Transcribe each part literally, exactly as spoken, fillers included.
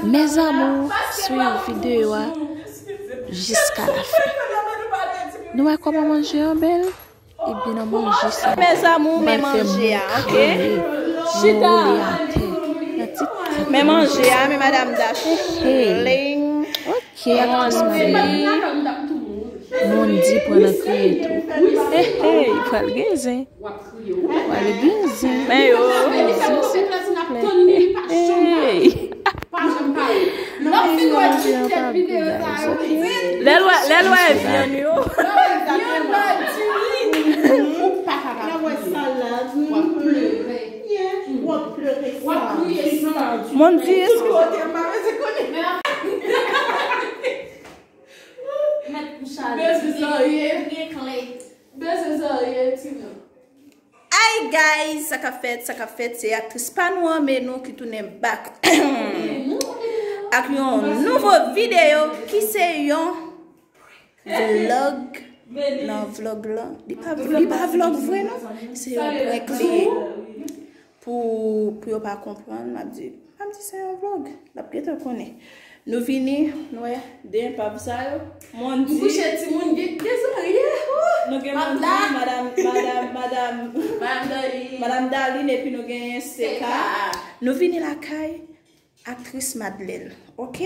Mes amours, swiv videyo a jiska la fen. Nou wè kòman manje an bèl? Ebyen, nan manje sa. Mes amours, men manje a, ok? Chita. Men manje a, men Madam Dash. Hey. Ok, aktris Madeline. Mondi pran nan kriye tou. Hey, hey, pral gen zen. Pral gen zen. Men yo. Hey, hey. Lè l wè, lè l wè vyann yo. Mondi, Hey guys, sa k ap fèt, sa k ap fèt, se aktris pa nou an, men nou ki tounen back ak yon nouvo videyo ki se yon vlog. Nan vlog la, li pa, li pa vlog vre non, se yon prank li ye. Pou, pou yo pa konprann, m ap di, m ap di se yon vlog. L ap gentan konnen. Nou vini, nou wè, de enpav sa yo. Mondi. M kouche timoun, gen, gen zòrye. Nou gen Mondi, madam, madam, madam, madam Darline, epi nou gen Seka. Nou vini lakay aktris Madeleine, ok?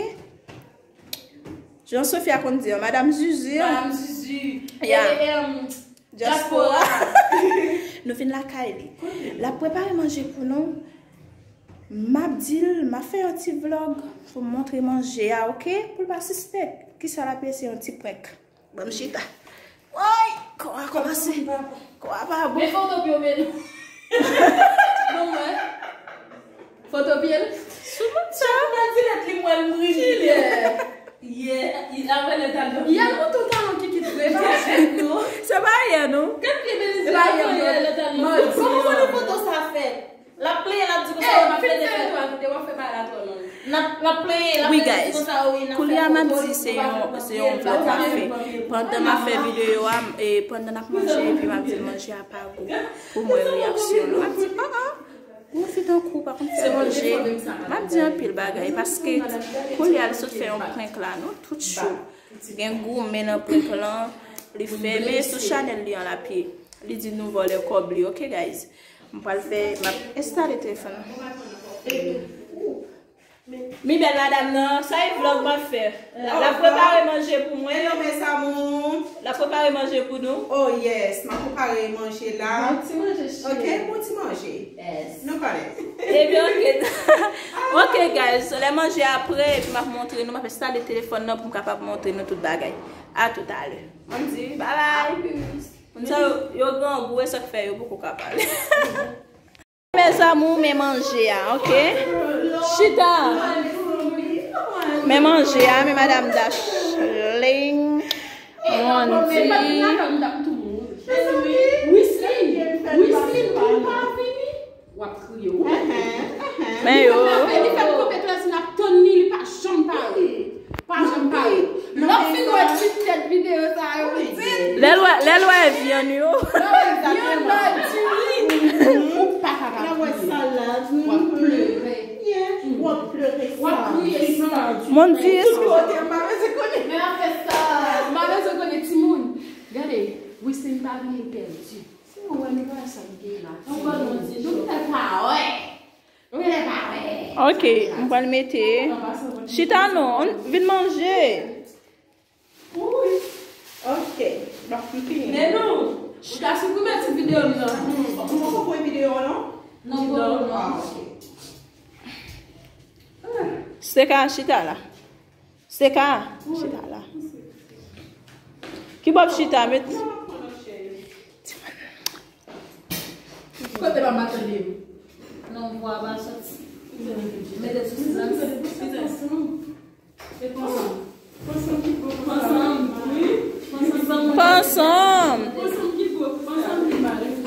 Jan Sofia konn di an, Madam Zuzu. Madam Zuzu. Ya. E, e, em, Diaspora. Diaspora. Nou vin lakay li. L ap prepare manje pou nou. M ap di l, m ap fè yon ti vlog pou m montre manje a, ok? Pou l pa sispèk. Kisa l ap ye, se yon ti prank. Ban m chita. Woy! Kò a kòmanse. Kò a pa bon. Men foto pye w, men non. Non, mwen. Foto pye l. Sou moun sa. Chak nan di lèt li mwen l ri. Kilè? Yè, apre lè talon. Yè, nou tout talon ki kit vre, pa jwenn nou. Se pa yè, non. Gad pye Belize la, yè lè talon. Kòman konnen foto sa fèt? L ap plenyen, l ap di konsa, w ap fè de fè. N ap, n ap plenyen, l ap fè de konsa, wi, n ap fè. Kounye a m ap di se yon, se yon vlog m ap fè. Pandan m ap fè videyo a, m, e, pandan n ap manje, epi m ap di manje a pa gou. Pou mwen, reyaksyon nou. M ap di, ah, ah, yon fi tankou w pa konn fè manje. M ap di anpil bagay, paske kounye a l sot fè yon prank la, nou tout cho. Gen goumen nan prank lan, li fèmen sou chanèl li an l ap ye. Li di nou vòlè kòb li, ok, guys? M pral fè, m ap enstale telefòn nan. Mi bèl madam nan, sa e vlog m ap fè. L ap prepare manje pou mwen. Hello, mes amours. L ap prepare manje pou nou. Oh yes, m ap prepare manje la. Bon ti manje, cheri. Ok, bon ti manje. Yes. Nou konnen. Ebyen, ok. Ok, guys, so lè manje a prè, epi m ap montre nou, m ap enstale telefòn nan pou m kapab montre nou tout bagay. A tout a lè. Ann di, bye bye. Moun sa yo, yo grangou, e sa k fè yo poko ka pale. Mes amours, men manje a, ok? Chita. Men manje a, men Madam Dashlane. Mondi. Wislin, Wislin, pou l pa vini. W ap kriye, wi. Men yo. Li fè m kanpe klasi, n ap tann li, li pa janm pare. Pa janm pale. Lè w fin wè ti tèt videyo sa yo pitit. Lè l wè, lè l wè vyann yo. Lè w wè vyann, lè w di wi. Ou pa ka pa kriye. Lè w wè salad. W ap plere. W ap plere. W ap kriye san. Mondi. Tout kote, m pa bezwen konnen. Men afè sa, m pa bezwen konnen timoun. Gade, Wisin pa vini pèdi. Si nou wè nou pa sa m gen la. Nou fè pa wè. Ok, m pral mete. Chita non, vin manje. Ok, donk m fini. Men nou, ou ta siprime ti videyo m nan. Ou poko pran videyo an non? Non, non. Ah, ok. Se ka chita la. Seka, chita la. Ki bò w chita, met. Kote pa m pa tande m. Non, vwa pa soti. Mete sou silans. Pa ansanm. Pa ansanm.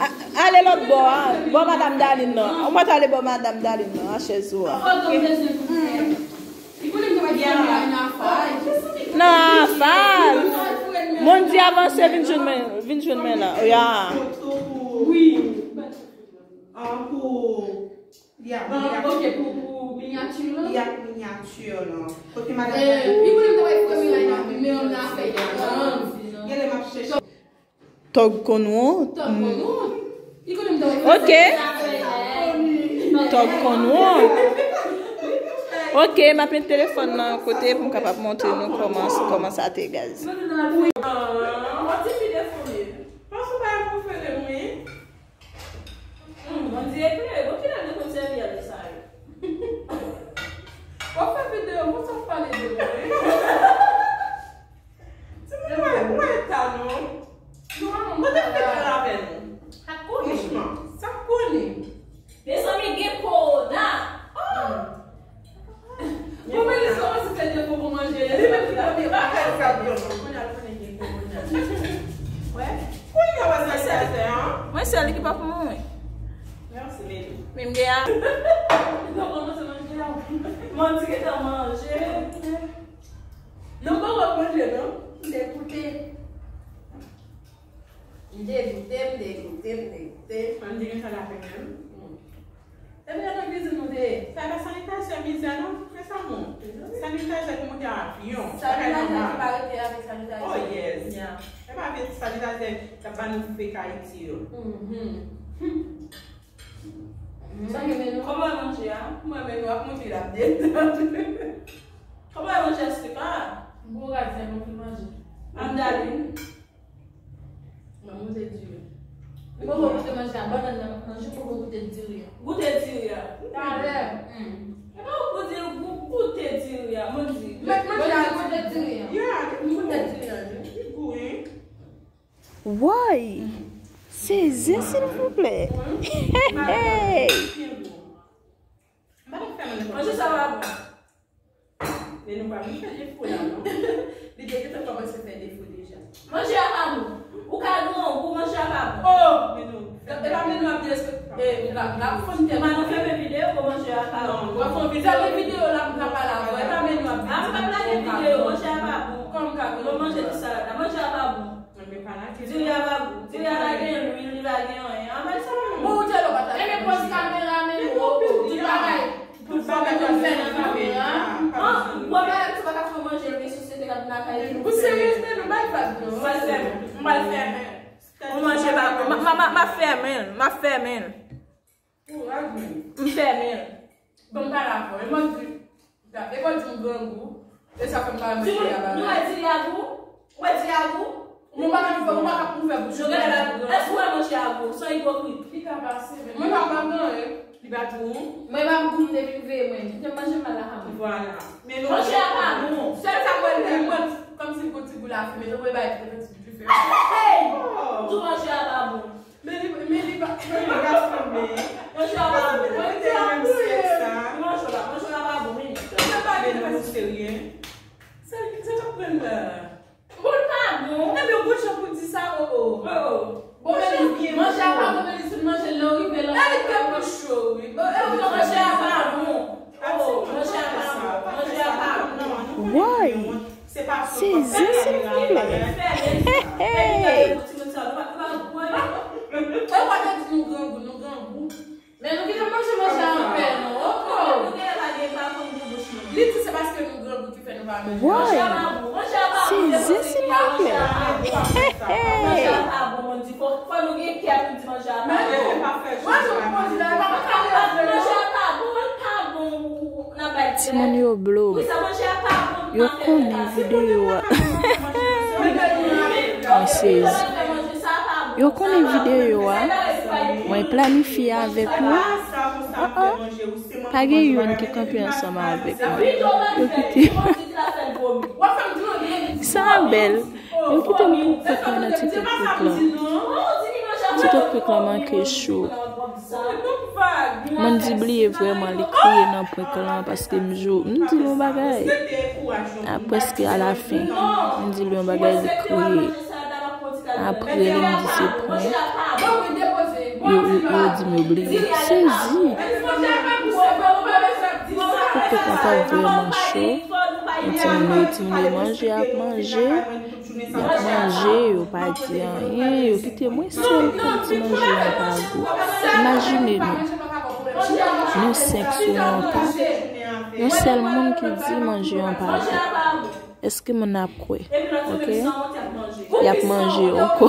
A-, ale lòt bò a. Bò Madam Darline nan. Ou mèt ale bò Madam Darline nan, a chèz ou a. Nan afal. Mondi avanse, vin jwenn mwen, vin jwenn mwen la. Ya. Wi. Ah, pou, ya, ah, ya. Ok, pou, pou minyati lan? Ya, minyati. Siyati lan. Kote madanm? Eh, li konnen m travay pou Camila, li nan, men m nan afè yo. Genlè m ap chèche. Tòg konn wont. Tòg konn wont. Li konnen m travay pou Camila. Ok. Tòg konn wont. Ok, m ap met telefòn nan yon kote pou m kapab montre nou kòman, kòman sa te, guys. Yon ti videyo pou li. Paske w pa prefere mwen. Hmm, on dirait que, bon, ki lè nou konn sèvi avèk sa yo? W ap fè videyo, bon, sa w pale de mwen. Ti moun, mwen, mwen ta non. Non, non, mwen te fè bèl avè nou. Sa konnen. Franchman, sa konnen. Mezanmi, gen kowona. Oh! Bon, men li kòmanse fè defo pou manje. Li menm ki premye bagay sa di. Kounye a l konnen gen kowona. Wè. Kounye a w wè sa li sa fè, an? Mwen sèl ki pa pou mwen. Mèsi, Leli. Men m gen a. Li pa kòmanse manje a. Mwen di gentan manje. Non, pa wè manje, non. M te goute. M te goute, m te goute, m te goute. Mwen di gen sa la fè menm. Depi lè nan kizin nou te ye. Sa pa sanitizè mizè non, mes amours. Sanitizè ki monte avyon. Sanitizè ki pa rete avèk sanitizè. Oh yes. Yeah. E pa vye sanitizè k ap ba nou fek Ayiti yo. Mhm. Sa yo men nou. Kòman manje a? Mwen men nou ap monte la dedan. Kòman manje a, Slipa? Bon, gad, se nou ki manje. Mandarin. Mwen goute diri. Mwen poko goute manje a, bannann nan manje, mwen poko goute diri a. Goute diri a. Talè. Hmm. E pa ou goute, gou-, goute diri a, mwen di. Mèt manje a goute diri a. Yeah, mwen goute diri a, wi. Li gou, wi. Woy! Sezi, silvouplè. Hey! Manje sa pa bon. Men nou pa vin fè defo la, non. Li te gentan kòmanse fè defo deja. Manje a pa bon. Ou ka grangou, manje a pa bon. Oh, men nou. E pa men nou ap derespekte. E, m ka, m ka fon tè. Madan, fèmen videyo pou manje a pa bon. Non, w ap fè videyo. Fèmen videyo la, m ka pale avè w. E pa men nou ap di. A, m pa lage videyo, manje a pa bon. Kòm ka grangou. Bon, manje ti salad la, manje a pa bon. Diri a pa gou. Diri a pa gen lwil, li pa gen anyen. Anmwey, sa pa bon. Bon, ou te lè w pa ta. Ebyen, pòz kamera, men ou, ou, tout bagay. Tout bagay konn fè nan kamera. An, bon, bagay, ou pa ka fè manje, men sosyete k ap nan kay. Ou serye, men nou bay vag, non. M pral fèmen. M pral fèmen. Ou manje pa bon. M a, m a, m a, m a fèmen l. M a fèmen l. Kouraj, men. M fèmen l. Bon, m pale avè w. E mwen di, e mwen di m grangou. E sa fè m pa manje a bagay. Nou wè diri a gou? Ou wè diri a gou? Mwen pa ka fè, mwen pa ka pou fè bouch. Yo genlè pa gou. Èske ou wè manje a gou? San ipokrit. Li ka pase, men mwen pa, m pa gen anyen. Li pa gou. Mwen pa gou depi m veye mwen. Kite m manje mal la ka mwen. Vwala. Men nou manje a pa bon. Sèl sa mwen di, mwen, kòmsi gon ti gou lafimen, nou mwen bay ti gou dife. Hey! Tou manje a pa bon. Men li, men li pa, men li pa sanble. Manje a pa bon. Mwen te menm sèks sa. Manje la, manje la pa bon, men. Sa pa gen nou serye. Sa, sa k ap pran la? Bon, l pa bon. Ebyen, ou gon jan pou di sa, oh, oh. Oh, oh. Bon, men li, manje a pa bon, men li fin manje lè w rive la. E li te pou cho, wi. Oh, oh, manje a pa bon. Oh, manje a pa bon. Manje a pa bon. Woy! Sezi, silvouplè. Hey, hey. Men nou kite manje, manje a anpè, non. Li di se paske nou grangou ki fè nou pa manje. Woy! Sezi, silvouplè. Hey, hey. Timoun yo blow. Yo konnen videyo a. Mwen sezi. Yo konnen videyo a. Mwen planifye avèk nou. Oh, oh. Pa gen youn ki kanpe ansanm avèk mwen. Yo kite. Sa bèl. Yo kite m pou pèk mwen nan ti pèk pèk lan. Ti pèk pèk lan manke cho. Mandy bliye vrèman li kriye nan prank lan paske m jou, m di l yon bagay. A, prèske alafen, m di l yon bagay, li kriye. Apre li m di se prank. Yo, yo, yo di m yo bliye. Sezi. Prank lan pa vrèman cho. Yon timoun yo, timoun yo manje, y ap manje. Y ap manje, yo pa di anyen, yo kite mwen sèl k ap di manje a pa gou. Imajine nou, nou senk sou yon tab, Yon sèl moun ki di manje an pa bon. Èske moun nan ap kwè? Ok? Y ap manje ankò.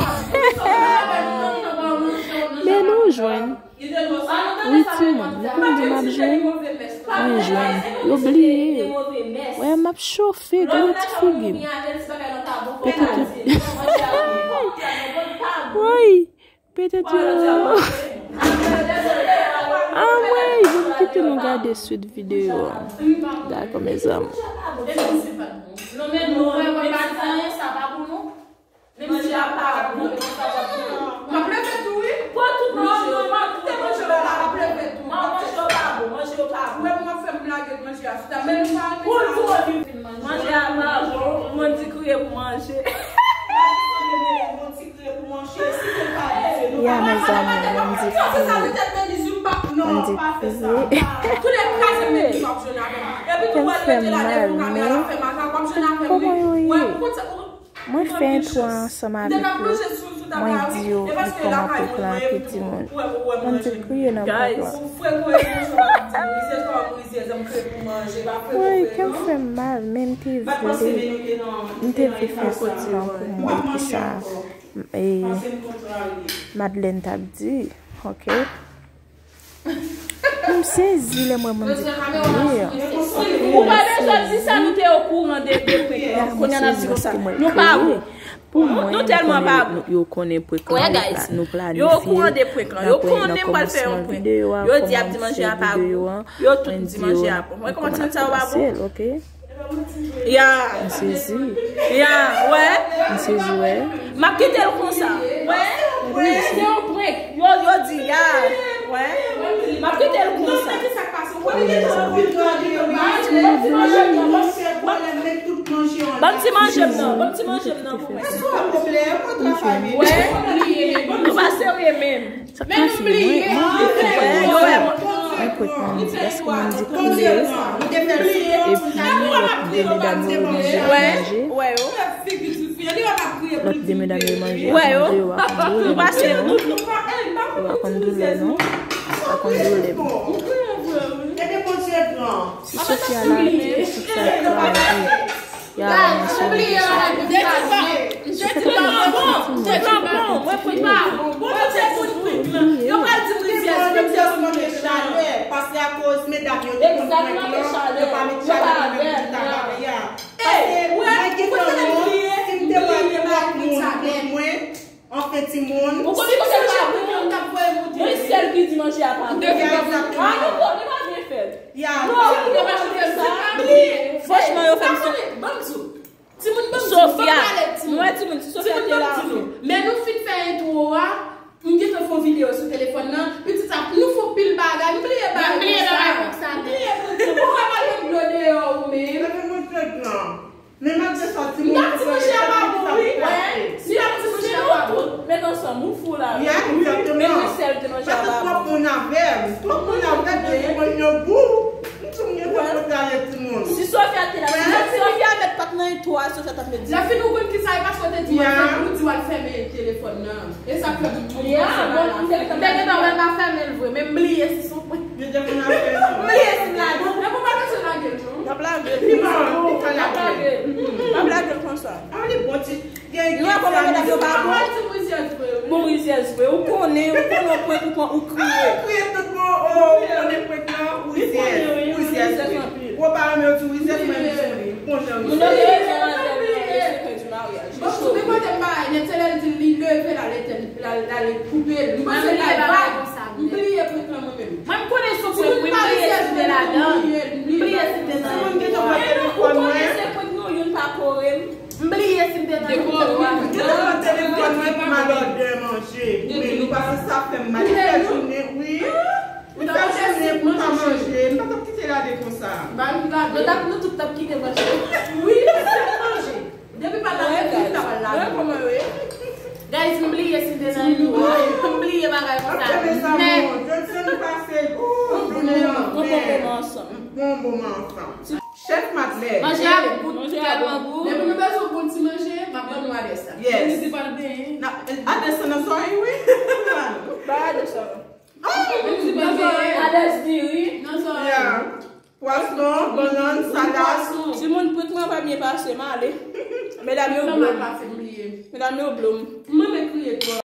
Men nou jwenn. Wi, timoun. Nou konn di m ap jwenn. Mwen jwenn. Yo bliye. Wè, m ap chofe. Gade ti figi m. Petèt yo. Woy! Petèt yo. Anmwey, bon, kite nou gade swit videyo a. Dakò, mezanmi. Manje a pa bon. M ap leve tou, wi. Pran tout manje yo, pran tout manje yo la, m ap leve tou. Non, manje yo pa bon, manje yo pa bon. Ou wè pou m ap fè m lage manje a sou tab, men nou pa renmen sa. Manje a pa bon, moun di kriye pou manje. Ya, mezanmi, moun di kriye. Moun di kriye. Kè m fè m mal, men kòman yo ye? Mwen fè entwo a ansanm avèk yo, mwen di yo li kòman pwèk lan ap ye, timoun. Moun di kriye nan pwèk lan. Woy, kè m fè m mal, men m te vle, m te vle fè pwèk lan pou m wè kisa, e, Madeleine t ap di, ok? M sezi lè m wè moun di kriye. Ou pa bezwen di sa, nou te okouran de, de prank lan. Kounye a n ap di konsa. Nou pa bon. Pou mwen, nou tèlman pa bon. Yo konnen prank lan, nou planifye. Yo okouran de prank lan. Yo konnen m pral fè yon prank. Yo di ap di manje a pa bon. Yo tout di manje a bon. Mwen kòman ti moun sa yo pa bon? Ya. M sezi. Ya, wè. M sezi, wè. M ap kite l konsa. Wè. Se yon prank. Yo, yo di, ya. Wè. M ap kite l konsa. Ban m ti manje m nan. Ban m ti manje m nan pou mwen. Wè. Nou pa serye menm. Sa k pase? Mwen, mwen vle fè prank lan. Mwen prank lan. Èske mwen di kriye? Epi lòt de medam yo oblije ap manje. Lòt de medam yo manje, ap manje, yo pa konn doulè non. Yo pa konn doulè non. Yo pa konn doulè. Si Sofia la, tout sa kraze. Ya, mwen sonje sa. Mwen pran bon, mwen pran bon. Bon, se moun prank lan. Yo pral di m rizyèz, rizyèz manke chalè. Paske akoz medam yo te konn prank lan, yo pa met chalè nan menm ti tabak la. Paske mwen gentan wè, si m te wè lòt moun kont mwen, anfen timoun. Ou konnen kote m pa bon, mwen sèl ki di manje a pa bon. Ya, egzakteman. Ah, nou pa byen fè. Ya, non, nou pa byen fè sa. Franchman, yo fè m sou. Ban m di w. Timoun, ban m di w, ban m pale, timoun. Mwen, timoun, si Sofia te la. Men nou fin fè entwo a, m gentan fè yon videyo sou telefòn nan. Pitit sa, nou fè yon pil bagay, m bliye bagay konsa. M bliye pran ti manje a pa bon dlo deyò ou menm. Men malgre sa, timoun, m t ap di manje a pa bon, wi. Si l ap di manje a pa bon. Met ansanm, ou fou la. Ya, egzakteman. Men mwen sèl di manje a pa bon. Paske twòp moun avè m. Twòp moun avè m, yo manje yo gou. M di m gen fòk mwen prale timoun. Si Sofia te la, si Sofia met pat nan entwo a, Sofia t ap met di. Lè fini ou konn kisa e paske w te di w al fèmen, ou di w al fèmen telefòn nan. E sa k fè m tonbe. Ya, bon, m te gentan wè m pa fèmen l vre, men m bliye si se yon prank. M bliye si m lage l. Epi w pa bezwen lage l non. M ap lage l. N ap lage l. N ap lage l konsa. A, li bon ti. Nou wè kòman medam yo pa bon? Bon rizyèz vre. Ou konnen, ou konnen w prank, ou pran, ou kriye. Ou kriye tout bon, oh, ou konnen prank lan, ou rizyèz, ou rizyèz vre. Ou pa renmen yo di rizyèz, men m di w li. Bon jan rizyèz. Moun yo gen rezon avè l nan le secret du mariage. Bon, sou men kote m pa, men se lè l di li leve l al etèn, l al, l al koupe l. M panse l bay vag. M bliye prank lan mwen menm. Mwen m konnen se prank, wi, m bliye si m te ladan. M bliye si m te nan. Ou konnen se prank nou, youn pa kore m. M bliye si m te nan. Dekò, wi. M te nan telefòn mwen pou m al òdè manje. Wi, nou pase sa fè m mal. Li fè jounen, wi. Li fè jounen pou m pa manje. M pa t ap kite l ale konsa. Ba nou gade. Nou t ap, nou tout t ap kite manje. Wi, nou t ap manje. Depi pa lave, nou t ap al lave. Guys, m bliye si m te nan. M bliye bagay konsa. Nèt. Jodi a nou pase, oh, jounen an. Bon moman ansanm. Bon moman ansanm. Chèf Madlèn. Manje a gout, tèlman gou. Depi nou bezwen bon ti manje, m ap ban nou adrès la. Yes. N ap, adrès la nan zòrèy, wi. Ba adrès la. Oh! Adrès diri. Nan zòrèy. Yeah. Pwason, bannann, salad. Timoun, prank mwen pa byen pase, m ale. Medam yo Mwen blom. Pase m bliye. Medam yo blom. Mwen me kriye twò.